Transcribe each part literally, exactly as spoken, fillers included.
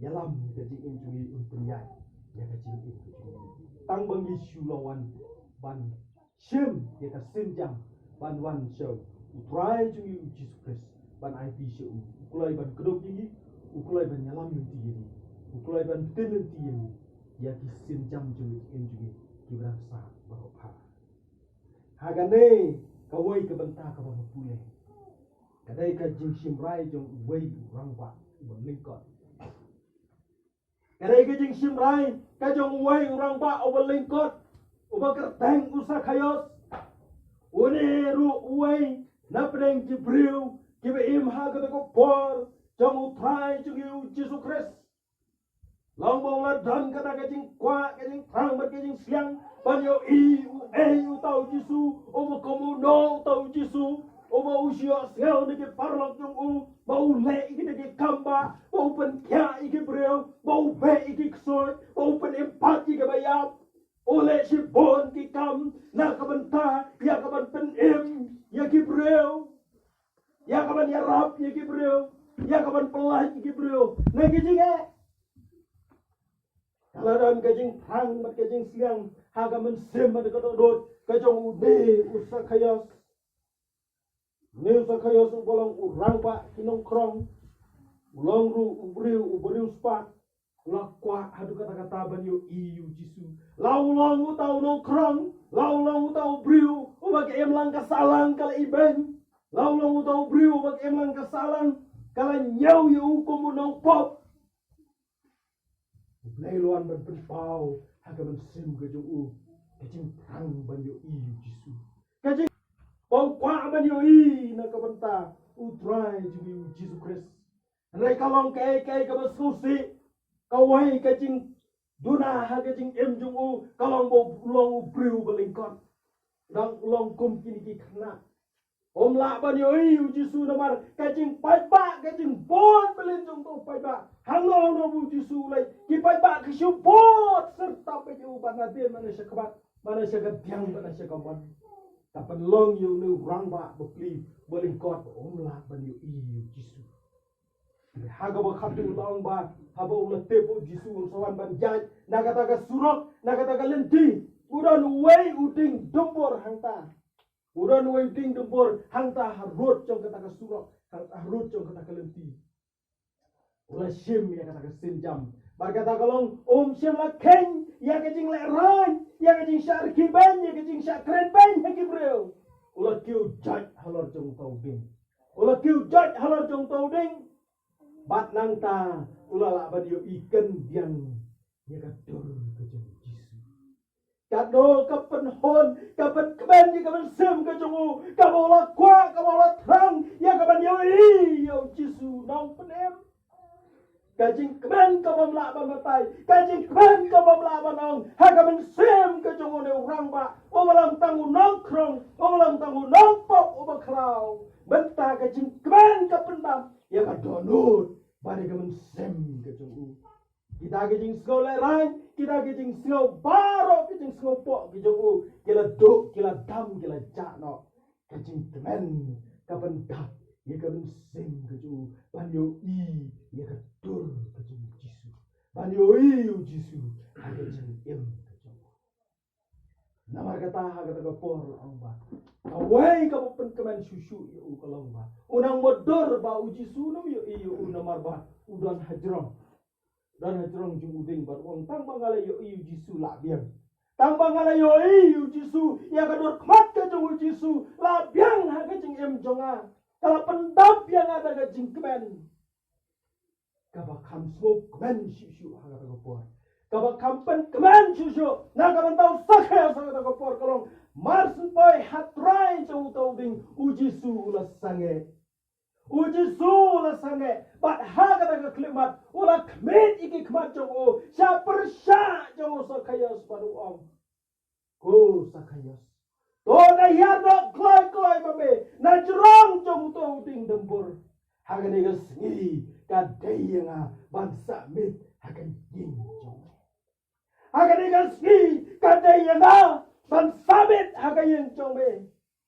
ïalam ïa ka jingim jong ngi, un pynïaid ïa ka jingim jong ngi. Tang ba ngi shu la wan ban shim ïa ka sienjam ban wan sha U Trai jong ngi U Jisu Khrist, ban aiti sha u. U kloi ban kdup ïa ngi, u kloi ban ïalam lynti ïa ngi, u kloi ban pynlynti ïa ngi ïa ki sienjam jong ngi, jingim jong ngi kiba dang sah baroh. Ha kane kawei ka bynta kaba nga pule, ka dei ka jingshim rai jong uwei u rangbah uba lyngkot. Ka dei ka jingshim rai ka jong uwei u rangbah uba lyngkot, uba kyrteng u Sakhaios. Une ruh uwei na pdeng ki briew kiba im ha kata ka por jong U Trai jong ngi U Jisu Khrist. Long ba u la don kata ka jingkwah, ka jingthrang bad ka jingsliang ban ïohi uei uta U Jisu, uba kumno uta U Jisu, uba u shu ïohsngew na ki paralok jong u ba u leh ïa kita ki kam bah, ba u pynkhiah ïa ki briew, ba u beh ïa ki ksuid, ba u pynim pat ïa kiba ïap. U leh shibun ki kam na ka bynta ïa ka ban pynim ïa ki briew, ïa ka ban ïarap ïa ki briew, ïa ka ban pyllait ïa ki briew na ki jingeh. Ka la don ka jingthrang bad ka jingsliang ha ka mynsiem bad ka dohnud ka jong une u Sakhaios. Une u Sakhaios uba long u rangbah ki nongkhrong, u long ruh u briew uba riewspah, u la kwah haduh katta katta ban ïohi ïa U Jisu. La u long uta u nongkhrong, la u long uta u briew uba ka imlang ka sahlang ka la ibeiñ, la u long uta u briew uba ka imlang ka sahlang ka la ñiew ïa u kum u nongpop. U Blei u la wan ban pynpaw ha ka mynsiem ka jong u ka jingthrang ban ïohi ïa U Jisu, ka jing ba u kwah ban ïohi na ka bynta U Trai jong ngi U Jisu Khrist. Hynrei ka long kaei kaei kaba sngewsih, kawei ka jingduna ha ka jingim jong u, ka long ba u long u briew ba lyngkot. Dang long kum kine ki khynnah, um lah ban ïohi ïa U Jisu namar ka jingpaidbah, ka jingbun byllien jong uto u paidbah. Hangno hangno ba U Jisu u leit, ki paidbah ki shu bud syrtap ïa u, bad nadien mane sha khmat, mane sha kadiang, mane sha kamon. Ka pynlong ïa une u rangbah bapli ba lyngkot ba um lah ban ïohi ïa U Jisu. Ha kaba khatduh u la ong ba haba u la tip U Jisu un sa wan ban jait na kata ka surok, na kata ka lynti, u don uwei u dieng dumbur hangta. U don uwei u dieng dumbur hangta harud jong kata ka surok, ha, harud jong kata ka lynti. U la shim ïa kata ka sienjam. Bad kata ka long, um shym la kheiñ ïa ka jinglehrain, ïa ka jingshah rkhie beiñ, ïa ka jingshah kren beiñ ha ki briew. U la kiew jait halor jong uta u dieng. U la kiew jait halor jong uta u dieng. Bad nangta u la lah ban ïohi khyndiat ïa ka dur ka jong U Jisu. Kano ka pynhun, ka pynkmen ïa ka mynsiem ka jong u, kaba u la kwah, kaba u la thrang ïa ka ban ïohi ïa U Jisu Nongpynim. Ka jingkmen kaba ym lah ban batai, ka jingkmen kaba ym lah ban ong ha ka mynsiem ka jong une u rangbah, uba long tang u nongkhrong, uba long tang u nongpop uba khraw. Mynta ka jingkmen ka pyndap ïa ka dohnud bad ïa ka mynsiem ka jong u. Kita ki jingsngew lehrain, kita ki jingsngew baroh, ki jingsngewpoh ki jong u, ki la duh, ki la dam, ki la jah noh. Ka jingkmen ka pyndap ïa ka mynsiem ka jong u ban ïohi ïa ka dur ka jong U Jisu, ban ïohi ïa U Jisu ha ka jingim ka jong u. Namar kata ha kata ka por la ong ba kawei kaba pynkmen shuh shuh ïa u ka long ba u nang mutdur ba U Jisu un ym ïohi ïa u namar ba u don hajrong. Don hajrong jong u dieng bad u ong, tang ba nga la ïohi ïa U Jisu la biang. Tang ba nga la ïohi ïa U Jisu, ïa ka dur khmat ka jong U Jisu la biang ha ka jingim jong nga. Ka la pyndap ïa nga da ka jingkmen kaba kham sngewkmen shuh shuh ha kata ka por, kaba kham pynkmen shuh shuh na ka bynta u Sakhaios ha kata ka por. Ka long, mar syn poi ha trai jong uta u dieng, U Jisu u la sangeh. U Jisu u la sangeh bad ha kata ka khyllipmat u la khmih ïa ki khmat jong u sha pyrshah jong u Sakhaios bad u ong, ko Sakhaios, to na hiar noh kloi kloi ma me na jrong jong uto u dieng dumbur. Ha kane ka sngi ka dei ïa nga ban sah miet ha ka ïing jong me. Ha kane ka sngi ka dei ïa nga ban sah miet ha ka ïing jong me,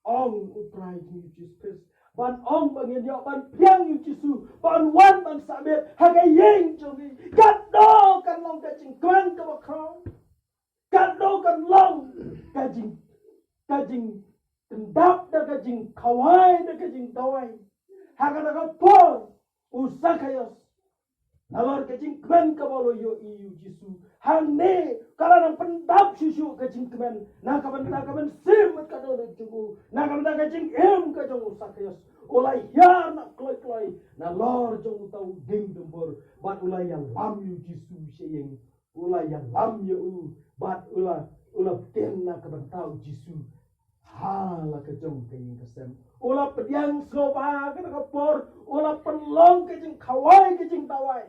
ong u Trai. Ai jong u Jisu Khrist. Ban ong ba ngin ïoh ban pdiang ïa u Jisu, ban wan ban sah miet ha ka ïing jong ngi. Katno kan long ka jingkmen kaba khraw. Katno kan long ka jing, ka jingkyndap da ka jingkhawai da ka jingdawai. Ha kata ka por u Sakhaios, nalor ka jingkmen kaba u la ïohi ïa u Jisu, hangne ka la nang pyndap shuh shuh ka jingkmen na ka bynta ka mynsiem bad ka dohnud jong u, na ka bynta ka jingim ka jong u Sakhaios. U la hiar na kloi kloi nalor jong uta u dieng dumbur bad u la ïalam ïa u Jisu sha ïing. U la ïalam ïa u bad u la, u la btin na ka bynta u Jisu ha la ka jong ka ïing ka sem. U la pdiang sngewbha ha kata ka por, u la pynlong ka jingkhawai ka jingdawai.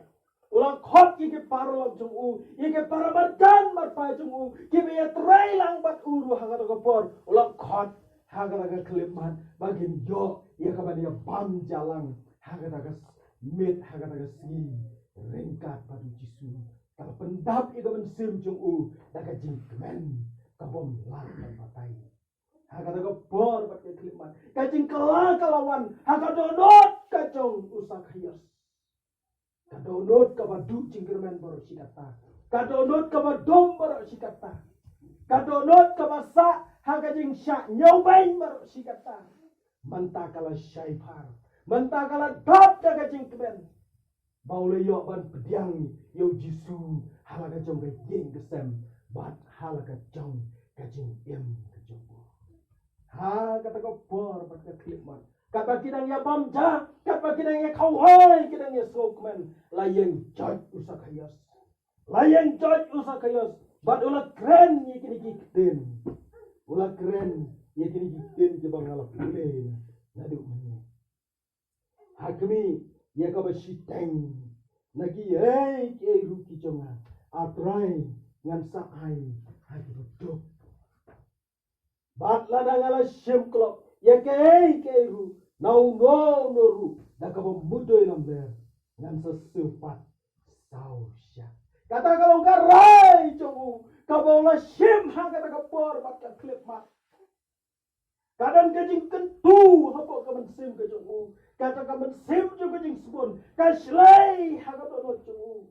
U la khot ïa ki paralok jong u, ïa ki para marjan marpa jong u, kiba ïatrei lang bad u ruh ha kata ka por. U la khot ha kata ka khyllipmat ba kin ïoh ïa kaban ïa bam jaiñ lang ha kata ka miet, ha kata ka sngi ryngkat bad u Jisu. Ka la pyndap ïa ka mynsiem jong u da ka jingkmen ka bym lah ban batai. Ha kata ka por bad ka khyllipmat ka jingkylla ka la wan ha ka dohnud ka jong u Sakhaios. Ka dohnud kaba duh jingkyrmen baroh shi katta. Ka dohnud kaba dum baroh shi katta. Ka dohnud kaba sah ha ka jingshah ñiewbeiñ baroh shi katta. Mynta ka la shai phar. Mynta ka la dap da ka jingkmen ba u la ïoh ban pdiang ïa u Jisu ha la ka jong ka ïing ka sem bad ha la ka jong ka jingim ka jong u. Ha kata ka por bad ka khyllipmat, katba ki dang ïa bam ja, katba ki dang ïa khawai, ki dang ïa sngewkmen, la ïeng joit u Sakhaios. La ïeng joit u Sakhaios bad u la kren ïa kine ki ktien. U la kren ïa kine ki ktien kiba nga la pule naduh mynne. Ha khmih ïa kaba shiteng na kiei kiei ruh ki jong nga, A Trai, ngan sa ai ha kiba duk. Bad lada nga la shim klop ïa kiei kiei ruh na uno uno ruh da kaba mudui lamler, ngan sa siew pat saw shah. Kata ka long ka rai jong u kaba u la shim ha kata ka por bad ka khyllipmat. Ka don ka jingkyntu hapoh ka mynsiem ka jong u. Kata ka mynsiem jong ka jingsbun ka shlei ha ka dohnud jong u.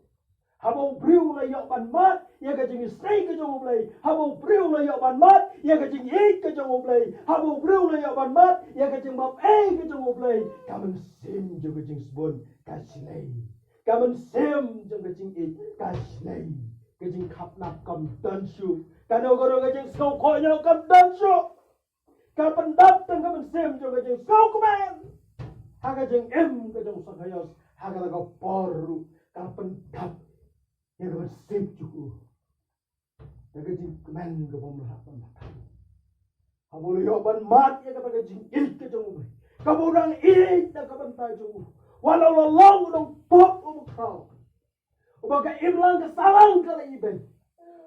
Haba u briew u la ïoh ban mad ïa ka jingisynei ka jong U Blei, haba u briew u la ïoh ban mad ïa ka jingïeit ka jong U Blei, haba u briew u la ïoh ban mad ïa ka jingmap ei ka jong U Blei, ka mynsiem jong ka jingsbun ka shlei. Ka mynsiem jong ka jingïeit ka shlei. Ka jingkhapnap kam don shuh. Kano kano ka jingsngewkhohñiooh kam don shuh. Ka pyndap tang ka mynsiem jong ka jingsngewkmen ha ka jingim ka jong u Sakhaios. Ha kata ka por ruh ka pyndap ïa ka mynsiem jong u da ka jingkmen kaba ym lah ban batai. Haba u la ïoh ban mad ïa kata ka jingïeit ka jong U Blei, kaba u dang ïeit na ka bynta jong u, wat la u la long u nongpop uba khraw, uba ka imlang ka sahlang ka la ibeiñ,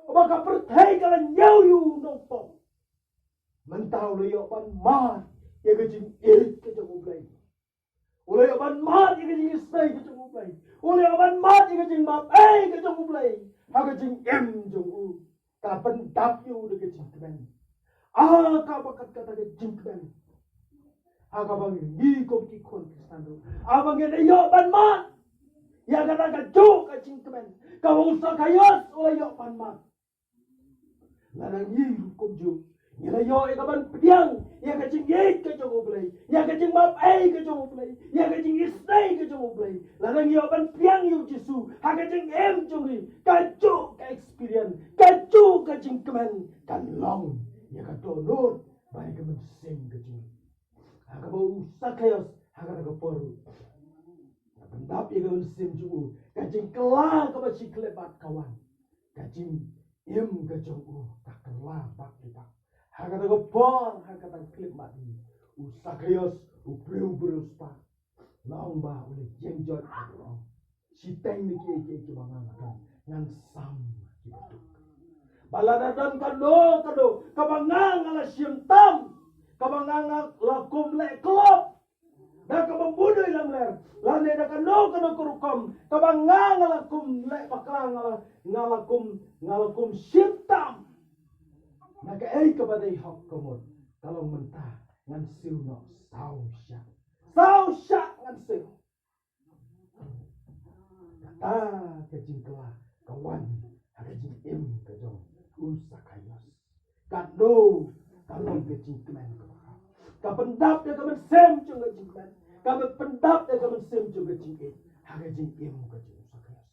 uba ka pyrthei ka la ñiew ïa u nongpop. Mynta u la ïoh ban mad ïa ka jingïeit ka jong U Blei. U la ïoh ban mad ïa ka jingisynei ka jong U Blei. U la ïoh ban mad ïa ka jingmap ei ka jong U Blei ha ka jingim jong u. Ka pyndap ïa u da ka jingkmen. Ah, kaba kat kata ka jingkmen. Ah, kaba ngi kum ki khun Khristan ruh, ah, ba ngin ïoh ban mad ïa kata kajuh ka jingkmen kaba u Sakhaios u la ïoh ban mad. Lada ngi ruh kumjuh ngi la ïoh ïa ka ban pdiang ïa ka jingïeit ka jong U Blei, ïa ka jingmap ei ka jong U Blei, ïa ka jingisynei ka jong U Blei, lada ngi ïoh ban pdiang ïa u Jisu ha ka jingim jong ngi, kajuh ka experience, kajuh ka jingkmen kan long ïa ka dohnud bad ïa ka mynsiem ka jong ngi. Ha kaba u Sakhaios ha kata ka por ruh, ka pyndap ïa ka mynsiem jong u, ka jingkylla kaba shi khyllipmat ka wan. Ka jingim ka jong u ka kylla bak ki bak. Ha kata ka por, ha kata ka khyllipmat hi, u Sakhaios, u briew briew spah, la ong ba u la ïeng joit bad u ong, shiteng na kiei kiei kiba nga la don, ngan sam kiba duk. Ba lada don kano kano kaba nga nga la shim tam, kaba nga nga la kum leh klop da kaba mudui lamler, lane da kano kano ka rukom kaba nga nga la kum leh bakla, nga la, nga la kum, nga la kum shim tam na kaei kaba dei hok ka mut, ka long mynta ngan siew noh saw shah. Saw shah ngan siew. Kata ka jingkylla ka wan ha ka jingim ka jong u Sakhaios. Katno ka long ka jingkmen kaba khraw. Ka pyndap ïa ka mynsiem jong ka jingkmen. Ka pyndap ïa ka mynsiem jong ka jingïeit ha ka jingim ka jong u Sakhaios.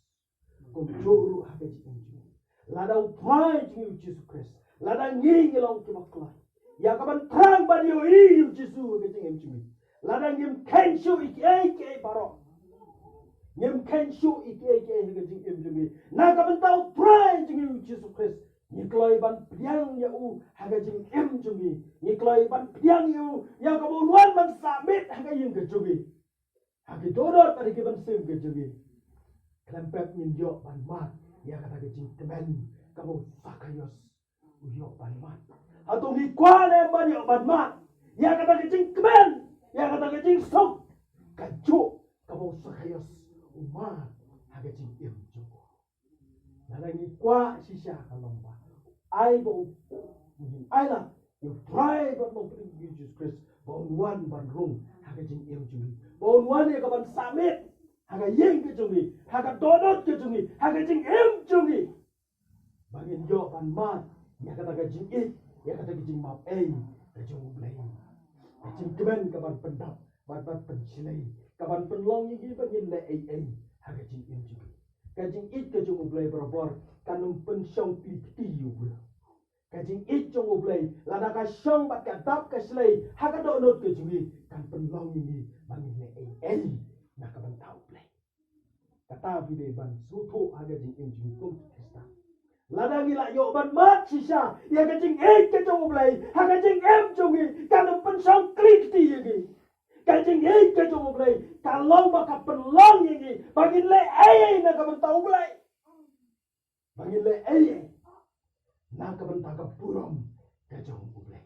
Kumjuh ruh ha ka jingim jong ngi. Lada U Trai jong ngi U Jisu Khrist, lada ngi ngi long kiba kloi ïa kaban thrang ban ïohi ïa U Jisu ha ka jingim jong ngi, lada ngim kheiñ shuh ïa kiei kiei baroh, ngim kheiñ shuh ïa kiei kiei ha ka jingim jong ngi na ka bynta U Trai jong ngi U Jisu Khrist, ngi kloi ban pdiang ïa U ha ka jingim jong ngi. Ngi kloi ban pdiang ïa U ïa kaba Un wan ban sah miet ha ka ïing ka jong ngi, ha ki dohnud bad ha ki mynsiem ka jong ngi. Khlem pep ngin ïoh ban mad ïa kata ka jingkmen kaba u Sakhaios u ïoh ban mad. Hato ngi kwah ne em ban ïoh ban mad ïa kata ka jingkmen, ïa kata ka jingsuk kajuh kaba u Sakhaios u mad ha ka jingim jong u? Lada ngi kwah shisha ka long ba ai ba u, u ai lad ïa U Trai bad Nongpynim U Jisu Khrist ba Un wan ban rung ha ka jingim jong ngi, ba Un wan ïa kaban sah miet ha ka ïing ka jong ngi, ha ka dohnud ka jong ngi, ha ka jingim jong ngi, ba ngin ïoh ban mad ïa kata ka jingïeit, ïa kata ka jingmap ei ka jong U Blei. Ka jingkmen kaban pyndap bad ban pynshlei, kaban pynlong ïa ngi ba ngin leh ei ei ha ka jingim jong ngi. Ka jingïeit ka jong U Blei barabor kan ym pynshong kli kti ïa u briew. Ka jingïeit jong U Blei lada ka shong bad ka dap ka shlei ha ka dohnud ka jong ngi, kan pynlong ïa ngi ba ngin leh ei ei na ka bynta U Blei. Kata phi dei ban sngewthuh ha ka jingim jong ngi kum ki Khristan. Lada ngi la ïoh ban mad shisha ïa ka jingïeit ka jong U Blei ha ka jingim jong ngi, kan ym pynshong kli kti ïa ngi. Ka jingïeit ka jong U Blei ka long ba ka pynlong ïa ngi ba ngin leh ei ei na ka bynta U Blei, ba ngin leh ei ei na ka bynta ka burom ka jong U Blei.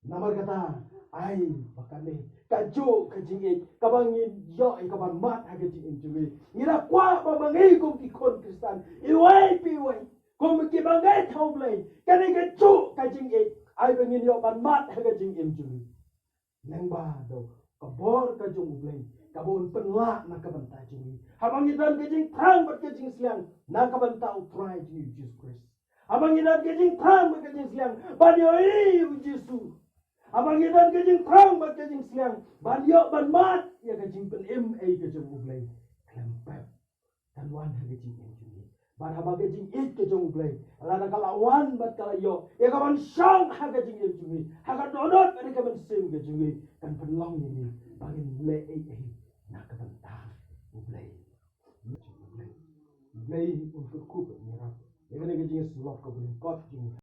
Namar kata, ai ba kane kajuh ka jingïeit kaba ngin ïoh ïa kaban mad ha ka jingim jong ngi. Ngi da kwah ba ma ngi kum ki khun Khristan iwei pa iwei, kum kiba ngeit ha U Blei, kane kajuh ka jingïeit ai ba ngin ïoh ban mad ha ka jingim jong ngi. Lyngba da ka bor ka jong U Blei kaba Un pynlah na ka bynta jong ngi, haba ngi don ka jingthrang bad ka jingsliang na ka bynta U Trai jong ngi U Jisu Khrist. Haba ngi don ka jingthrang bad ka jingsliang ban ïohi ïa U Jisu, haba ngi don ka jingthrang bad ka jingsliang ban ïoh ban mad ïa ka jingpynim ei ka jong U Blei, khlem pep kan wan ha ka jingim jong ngi. Bad haba ka jingïeit ka jong U Blei lada ka la wan bad ka la ïoh ïa kaban shong ha ka jingim jong ngi, ha ka dohnud bad ha ka mynsiem ka jong ngi, kan pynlong ïa ngi ba ngin leh ei ei na ka bynta U Blei. U Blei, U Blei Un kyrkhu bad ngi ïarap ïa kane ka jingïasyllok kaba lyngkot jong ngi.